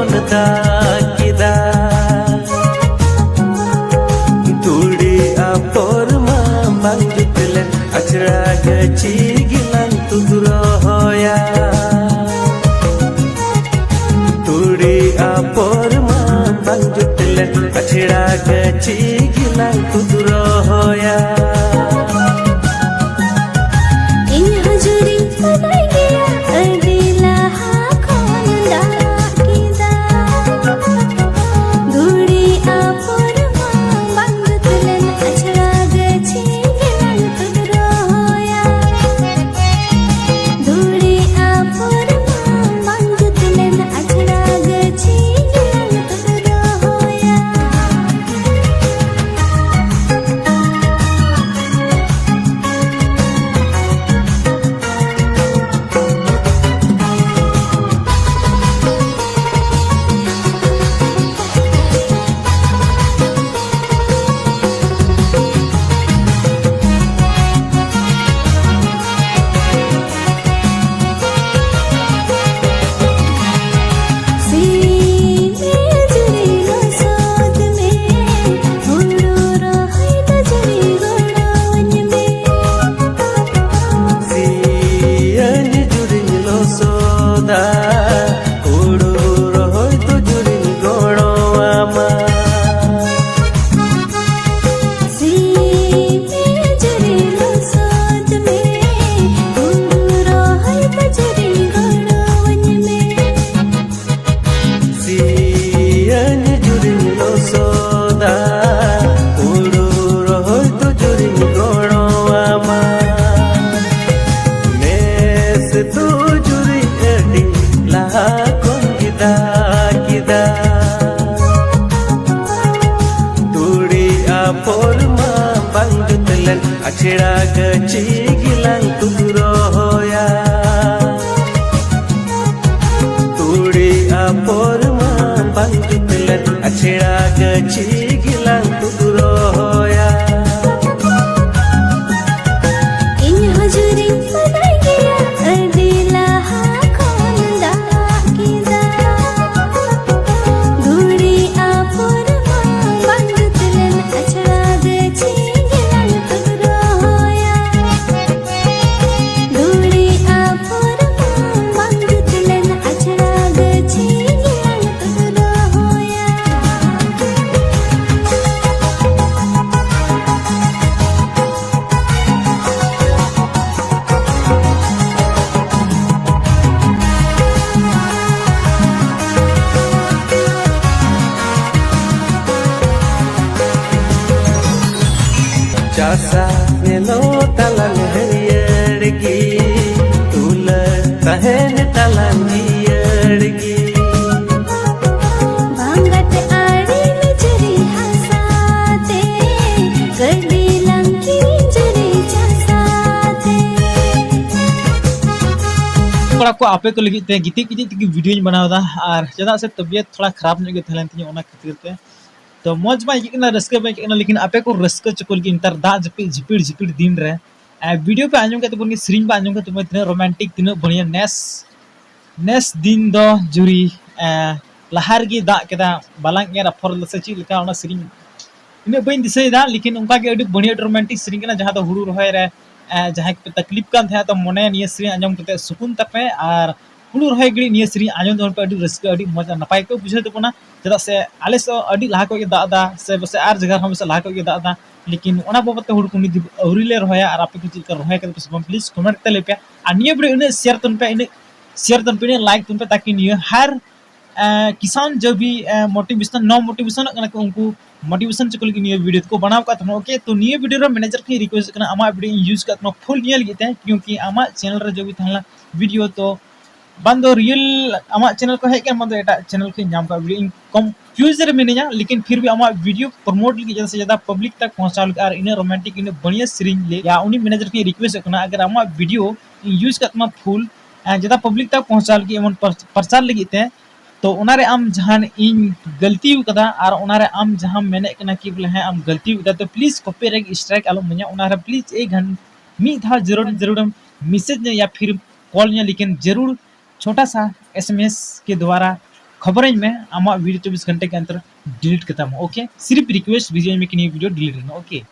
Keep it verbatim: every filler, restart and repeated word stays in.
ᱫᱟᱜ ᱠᱮᱫᱟ᱾ ᱛᱩᱲᱤ ᱟᱯᱷᱚᱨ ᱢᱟ ᱵᱟᱝ ᱡᱩᱛ ᱞᱮᱱ, ᱟᱪᱷᱲᱟ ᱜᱟᱹᱪᱷᱤ ᱜᱮᱞᱟᱝ ᱛᱩᱫ ᱨᱚᱦᱚᱭᱟ᱾ ᱛᱩᱲᱤ ᱟᱯᱷᱚᱨ ᱢᱟ ᱵᱟᱝ ᱡᱩᱛ ᱞᱮᱱ, ᱟᱪᱷᱲᱟ ᱜᱟᱹᱪᱷᱤ ᱜᱮᱞᱟᱝ ᱛᱩᱫ ᱨᱚᱦᱚᱭᱟ᱾ ᱤᱧ ᱦᱚᱸ ᱡᱩᱨᱤᱧ ᱵᱟᱰᱟᱭ ᱜᱮᱭᱟ, ᱟᱹᱰᱤ ᱞᱟᱦᱟ ᱠᱷᱚᱱ ᱫᱟᱜ ᱠᱮᱫᱟ᱾ ᱫᱷᱩᱲᱤ ᱟᱯᱷᱚᱨ ᱢᱟ ᱵᱟᱝ ᱡᱩᱛ ᱞᱮᱱ, ᱟᱪᱷᱲᱟ ᱜᱟᱹᱪᱷᱤ ᱜᱮᱞᱟᱝ ᱛᱩᱫ ᱨᱚᱦᱚᱭᱟ᱾ ᱫᱷᱩᱲᱤ ᱟᱯᱷᱚᱨ ᱢᱟ ᱵᱟᱝ ᱡᱩᱛ ᱞᱮᱱ, ᱟᱪᱷᱲᱟ ᱜᱟᱹᱪᱷᱤ ᱜᱮᱞᱟᱝ ᱛᱩᱫ ᱨᱚᱦᱚᱭᱟ᱾ ᱥᱤ ᱢᱮ ᱡᱩᱨᱤ ᱞᱚᱥᱚᱫ ᱢᱮ, ᱦᱩᱲᱩ ᱨᱚᱦᱚᱭ ᱫᱚ ᱡᱩᱨᱤ ᱜᱚᱲᱚᱣᱟᱹᱧ ᱢᱮ᱾ ᱥᱤᱭᱟᱹᱧ ᱡᱩᱨᱤᱧ ᱞᱚᱥᱚᱫᱟ, ᱦᱩᱲᱩ ᱨᱚᱦᱚᱭ ᱫᱚ ᱡᱩᱨᱤᱧ ᱜᱚᱲᱚᱣᱟᱢᱟ᱾ ᱥᱤ ᱢᱮ ᱡᱩᱨᱤ ᱞᱚᱥᱚᱫ ᱢᱮ, ᱦᱩᱲᱩ ᱨᱚᱦᱚᱭ ᱫᱚ ᱡᱩᱨᱤ ᱜᱚᱲᱚᱣᱟᱹᱧ ᱢᱮ᱾ ᱥᱤᱭᱟᱹᱧ ᱡᱩᱨᱤᱧ ᱞᱚᱥᱚᱫᱟ, ᱦᱩᱲᱩ ᱨᱚᱦᱚᱭ ᱫᱚ ᱡᱩᱨᱤᱧ ᱜᱚᱲᱚᱣᱟᱢᱟ᱾ ᱱᱮᱥ ᱫᱚ ᱡᱩᱨᱤ ᱟᱹᱰᱤ ᱞᱟᱦᱟ ᱠᱷᱚᱱ ᱜᱮ ᱫᱟᱜ ᱠᱮᱫᱟ᱾ ᱛᱩᱲᱤ ᱟᱯᱷᱚᱨ ᱢᱟ ᱵᱟᱝ ᱡᱩᱛ ᱞᱮᱱ, ᱟᱪᱷᱲᱟ ᱜᱟᱹᱪᱷᱤ ᱜᱮᱞᱟᱝ ᱛᱩᱫ ᱨᱚᱦᱚᱭᱟ᱾ ᱛᱩᱲᱤ ᱟᱯᱷᱚᱨ ᱢᱟ ᱵᱟᱝ ᱡᱩᱛ ᱞᱮᱱ, ᱟᱪᱷᱲᱟ ᱜᱟᱹᱪᱷᱤ ᱜᱮᱞᱟᱝ ᱛᱩᱫ ᱨᱚᱦᱚᱭᱟ᱾ ᱤᱧ ᱦᱚᱸ ᱡᱩᱨᱤᱧ ᱵᱟᱰᱟᱭ ᱜᱮᱭᱟ, ᱟᱹᱰᱤ ᱞᱟᱦᱟ ᱠᱷᱚᱱ ᱫᱟᱜ ᱠᱮᱫᱟ᱾ ᱦᱮᱱ ᱛᱟᱞᱟᱝ ᱡᱤᱭᱟᱹᱲ ᱜᱮ᱾ ᱵᱷᱟᱸᱜᱟᱴ ᱟᱲᱮ ᱞᱟᱹᱪᱨᱤ ᱦᱟᱥᱟ ᱛᱮ, ᱠᱟᱹᱰᱤ ᱞᱟᱝ ᱠᱤᱨᱤᱧ ᱡᱩᱨᱤ ᱪᱟᱥᱟ ᱛᱮ᱾ ᱠᱚᱲᱟ ᱠᱚ, ᱟᱯᱮ ᱠᱚ ᱞᱟᱹᱜᱤᱫ ᱛᱮ ᱜᱤᱛᱤᱡ ᱜᱤᱛᱤᱡ ᱛᱮᱜᱮ ᱵᱷᱤᱰᱤᱭᱳᱧ ᱵᱮᱱᱟᱣ ᱮᱫᱟ, ᱟᱨ ᱪᱮᱫᱟᱜ ᱥᱮ ᱛᱚᱵᱤᱭᱚᱛ ᱛᱷᱚᱲᱟ ᱠᱷᱟᱨᱟᱯ ᱧᱚᱜ ᱜᱮ ᱛᱟᱦᱮᱸ ᱞᱮᱱ ᱛᱤᱧᱟᱹ, ᱚᱱᱟ ᱠᱷᱟᱹᱛᱤᱨ ᱛᱮ᱾ ᱛᱚ ᱢᱚᱡᱽ ᱢᱟ ᱟᱹᱭᱠᱟᱹᱜ ᱠᱟᱱᱟ, ᱨᱟᱹᱥᱠᱟᱹ ᱢᱟ ᱟᱹᱭᱠᱟᱹᱜ ᱠᱟᱱᱟ, ᱞᱮᱠᱤᱱ ᱟᱯᱮ ᱠᱚ ᱨᱟᱹᱥᱠᱟᱹ ᱦᱚᱪᱚ ᱠᱚ ᱞᱟᱹᱜᱤᱫ ᱱᱮᱛᱟᱨ ᱫᱟᱜ ᱡᱟᱹᱯᱩᱫ ᱡᱷᱤᱯᱤᱲ ᱡᱷᱤᱯᱤᱲ ᱫᱤᱱ ᱨᱮ ᱟᱨ ᱵᱷᱤᱰᱤᱭᱳ ᱯᱮ ᱟᱸᱡᱚᱢ ᱠᱟᱛᱮ ᱵᱚᱱ ᱥᱮᱨᱮᱧ ᱯᱮ ᱟᱸᱡᱚᱢ ᱠᱟᱛᱮ ᱵᱚᱱ ᱛᱤᱱᱟᱹᱜ ᱨᱳᱢᱟᱱᱴᱤᱠ, ᱛᱤᱱᱟᱹᱜ ᱵᱟᱹᱲᱤᱭᱟ ᱱᱮᱥ, ᱱᱮᱥ ᱫᱤᱱ ᱫᱚ ᱡᱩᱨᱤ, ᱮ, ᱞᱟᱦᱟ ᱨᱮᱜᱮ ᱫᱟᱜ ᱠᱮᱫᱟ, ᱵᱟᱞᱟᱝ ᱮᱨ ᱟᱯᱷᱚᱨ ᱞᱮᱫᱟ ᱥᱮ ᱪᱮᱫ ᱞᱮᱠᱟ, ᱚᱱᱟ ᱥᱮᱨᱮᱧ ᱤᱱᱟᱹᱜ ᱵᱟᱹᱧ ᱫᱤᱥᱟᱹᱭᱮᱫᱟ, ᱞᱮᱠᱤᱱ ᱚᱱᱠᱟ ᱜᱮ ᱟᱹᱰᱤ ᱵᱟᱹᱲᱤᱭᱟ, ᱟᱹᱰᱤ ᱨᱳᱢᱟᱱᱴᱤᱠ ᱥᱮᱨᱮᱧ ᱠᱟᱱᱟ, ᱡᱟᱦᱟᱸ ᱫᱚ ᱦᱩᱲᱩ ᱨᱚᱦᱚᱭ ᱨᱮ, ᱮ, ᱡᱟᱦᱟᱸᱭ ᱠᱚᱯᱮ ᱛᱟᱠᱞᱤᱯ ᱠᱟᱱ ᱛᱟᱦᱮᱸᱫ, ᱛᱚ ᱢᱚᱱᱮ ᱱᱤᱭᱟᱹ ᱥᱮᱨᱮᱧ ᱟᱸᱡᱚᱢ ᱠᱟᱛᱮ ᱥᱩᱠᱩᱱ ᱛᱟᱯᱮ, ᱟᱨ ᱦᱩᱲᱩ ᱨᱚᱦᱚᱭ ᱜᱷᱟᱹᱲᱤᱡ ᱱᱤᱭᱟᱹ ᱥᱮᱨᱮᱧ ᱟᱸᱡᱚᱢ ᱛᱟᱵᱚᱱ ᱯᱮ, ᱟᱹᱰᱤ ᱨᱟᱹᱥᱠᱟᱹ, ᱟᱹᱰᱤ ᱢᱚᱡᱽ ᱟᱨ ᱱᱟᱯᱟᱭ ᱠᱚ ᱵᱩᱡᱷᱟᱹᱣ ᱛᱟᱵᱚᱱᱟ᱾ ᱪᱮᱫᱟᱜ ᱥᱮ ᱟᱹᱰᱤ ᱞᱟᱦᱟ ᱠᱷᱚᱱ ᱜᱮ ᱫᱟᱜ ᱮᱫᱟ, ᱥᱮ ᱯᱟᱥᱮᱡ ᱟᱨ ᱡᱟᱭᱜᱟ ᱨᱮᱦᱚᱸ ᱯᱟᱥᱮᱡ ᱞᱟᱦᱟ ᱠᱷᱚᱱ ᱜᱮ ᱫᱟᱜ ᱮᱫᱟ, ᱞᱮᱠᱤᱱ ᱚᱱᱟ ᱵᱟᱵᱚᱫ ᱛᱮ ᱦᱩᱲᱩ ᱠᱚ ᱱᱤᱛ ᱫᱷᱟᱹᱵᱤᱡ ᱟᱹᱣᱨᱤ ᱞᱮ ᱨᱚᱦᱚᱭᱟ᱾ ᱟᱨ ᱟᱯᱮ ᱠᱚ ᱪᱮᱫ ᱞᱮᱠᱟ ᱨᱚᱦᱚᱭ ᱠᱟᱫᱟ ᱯᱮ ᱥᱮ ᱵᱟᱝ, ᱯᱞᱤᱡᱽ ᱠᱚᱢᱮᱱᱴ ᱛᱮ ᱞᱟᱹᱭ ᱯᱮ᱾ ᱟᱨ ᱱᱤᱭᱟᱹ ᱵᱷᱤᱰᱤᱭᱳ ᱤᱱᱟᱹᱜ ᱥᱮᱭᱟᱨ ᱛᱟᱵᱚᱱ ᱯᱮ, ᱤᱱᱟᱹᱜ ᱥᱮᱭᱟᱨ ᱛᱟᱵᱚᱱ ᱯᱮ, ᱤᱱᱟᱹᱜ ᱞᱟᱭᱤᱠ ᱛᱟᱵᱚᱱ ᱯᱮ, ᱛᱟᱠᱤ ᱱᱤᱭᱟᱹ ᱦᱟᱨ, ᱮ, ᱠᱤᱥᱟᱱ ᱡᱚ ᱵᱷᱤ, ᱮ, ᱢᱳᱴᱤᱵᱷᱮᱥᱚᱱ, ᱱᱚ ᱢᱳᱴᱤᱵᱷᱮᱥᱚᱱᱚᱜ ᱠᱟᱱᱟ ᱠᱚ, ᱩᱱᱠᱩ ᱢᱳᱴᱤᱵᱷᱮᱥᱚᱱ ᱦᱚᱪᱚ ᱠᱚ ᱞᱟᱹᱜᱤᱫ ᱱᱤᱭᱟᱹ ᱵᱷᱤᱰᱤᱭᱳ ᱫᱚᱠᱚ ᱵᱮᱱᱟᱣ ᱟᱠᱟᱫ ᱛᱟᱵᱚᱱᱟ᱾ ᱳᱠᱮ, ᱛᱚ ᱱᱤᱭᱟᱹ ᱵᱷᱤᱰᱤᱭᱳ ᱨᱮ ᱢᱮᱱᱮᱡᱟᱨ ᱴᱷᱮᱱ ᱨᱤᱠᱩᱭᱮᱥᱴ ᱠᱟᱱᱟ, ᱟᱢᱟᱜ ᱵᱷᱤᱰᱤᱭᱳ ᱤᱧ ᱤᱭᱩᱡᱽ ᱠᱟᱜ ᱛᱟᱢᱟ ᱯᱷᱩᱞ ᱧᱮᱞ ᱞᱟᱹᱜᱤᱫ ᱛᱮ, ᱠᱤᱭᱩᱸᱠᱤ ᱟᱢᱟᱜ ᱪᱮᱱᱮᱞ ᱨᱮ ᱡᱚ ᱵᱷᱤ ᱛᱟᱦᱮᱸ ᱞᱮᱱᱟ ᱵᱷᱤᱰᱤᱭᱳ, ᱛᱚ ᱵᱟᱝ ᱫᱚ ᱨᱤᱭᱮᱞ ᱟᱢᱟᱜ ᱪᱮᱱᱮᱞ ᱠᱚ ᱦᱮᱡ ᱠᱟᱱ, ᱵᱟᱝ ᱫᱚ ᱮᱴᱟᱜ ᱪᱮᱱᱮᱞ ᱠᱷᱚᱱ ᱧᱟᱢ ᱠᱟᱜ ᱵᱷᱤᱰᱤᱭᱳ, ᱤᱧ ᱠᱚᱱᱯᱷᱤᱭᱩᱡᱽ ᱨᱮ ᱢᱤᱱᱟᱹᱧᱟ, ᱞᱮᱠᱤᱱ ᱯᱷᱤᱨ ᱵᱷᱤ ᱟᱢᱟᱜ ᱵᱷᱤᱰᱤᱭᱳ ᱯᱨᱚᱢᱳᱴ ᱞᱟᱹᱜᱤᱫ ᱡᱟᱛᱮ ᱥᱮ ᱡᱟᱫᱟ ᱯᱟᱵᱽᱞᱤᱠ ᱛᱟᱠ ᱯᱚᱦᱚᱸᱪᱟᱣ ᱞᱟᱹᱜᱤᱫ, ᱟᱨ ᱤᱱᱟᱹᱜ ᱨᱳᱢᱟᱱᱴᱤᱠ, ᱤᱱᱟᱹᱜ ᱵᱟᱹᱲᱤᱭᱟ ᱥᱮᱨᱮᱧ ᱞᱟᱹᱭ ᱭᱟ, ᱩᱱᱤ ᱢᱮᱱᱮᱡᱟᱨ ᱴᱷᱮᱱ ᱨᱤᱠᱩᱭᱮᱥᱴ ᱠᱟᱱᱟ, ᱟᱜᱟᱨ ᱟᱢᱟᱜ ᱵᱷᱤᱰᱤᱭᱳ ᱤᱧ ᱤᱭᱩᱡᱽ ᱠᱟᱜ ᱛᱟᱢᱟ ᱯᱷᱩᱞ, ᱮ, ᱡᱟᱫᱟ ᱯᱟᱵᱽᱞᱤᱠ ᱛᱟᱠ ᱯᱚᱦᱚᱸᱪᱟᱣ ᱞᱟᱹᱜᱤᱫ, ᱮᱢᱚᱱ ᱯᱨᱚᱪᱟᱨ ᱞᱟᱹᱜᱤᱫ ᱛᱮ, ᱛᱚ ᱚᱱᱟᱨᱮ ᱟᱢ ᱡᱟᱦᱟᱱ ᱤᱧ ᱜᱟᱹᱞᱛᱤ ᱟᱠᱟᱫᱟ, ᱟᱨ ᱚᱱᱟᱨᱮ ᱟᱢ ᱡᱟᱦᱟᱸᱢ ᱢᱮᱱᱮᱫ ᱠᱟᱱᱟ ᱠᱤ ᱵᱚᱞᱮ ᱦᱮᱸ ᱟᱢ ᱜᱟᱹᱞᱛᱤ ᱟᱠᱟᱫᱟ, ᱛᱚ ᱯᱞᱤᱡᱽ ᱠᱚᱯᱤ ᱨᱮᱜᱮ ᱥᱴᱨᱟᱭᱤᱠ ᱟᱞᱚᱢ ᱤᱢᱟᱹᱧᱟ᱾ ᱚᱱᱟᱨᱮ ᱯᱞᱤᱡᱽ ᱮᱠ ᱜᱷᱟᱱ-, ᱢᱤᱫ ᱫᱷᱟᱣ ᱡᱟᱹᱨᱩᱲ ᱡᱟᱹᱨᱩᱲᱮᱢ ᱢᱮᱥᱮᱡᱽ ᱧᱟ ᱭᱟ ᱯᱷᱤᱨ ᱠᱚᱞ ᱧᱟ, ᱞᱮᱠᱤᱱ ᱡᱟᱹᱨᱩᱲ ᱪᱷᱳᱴᱟ ᱥᱟ ᱮᱥ ᱮᱢ ᱮᱥ ᱠᱮ ᱫᱣᱟᱨᱟ ᱠᱷᱚᱵᱚᱨᱟᱹᱧ ᱢᱮ, ᱟᱢᱟᱜ ᱵᱷᱤᱰᱤᱭᱳ ᱪᱚᱵᱵᱤᱥ ᱜᱷᱚᱱᱴᱟ ᱠᱮ ᱟᱱᱫᱚᱨ ᱰᱤᱞᱤᱴ ᱠᱟᱛᱟᱢ᱾ ᱳᱠᱮ, ᱥᱤᱨᱤᱯ ᱨᱤᱠᱩᱭᱮᱥᱴ ᱵᱷᱮᱡᱟᱹᱧ ᱢᱮ ᱠᱤ ᱱᱤᱭᱟᱹ ᱵᱷᱤᱰᱤᱭᱳ ᱰᱤᱞᱤᱴ ᱨᱮᱱᱟᱜ᱾ ᱳᱠᱮ,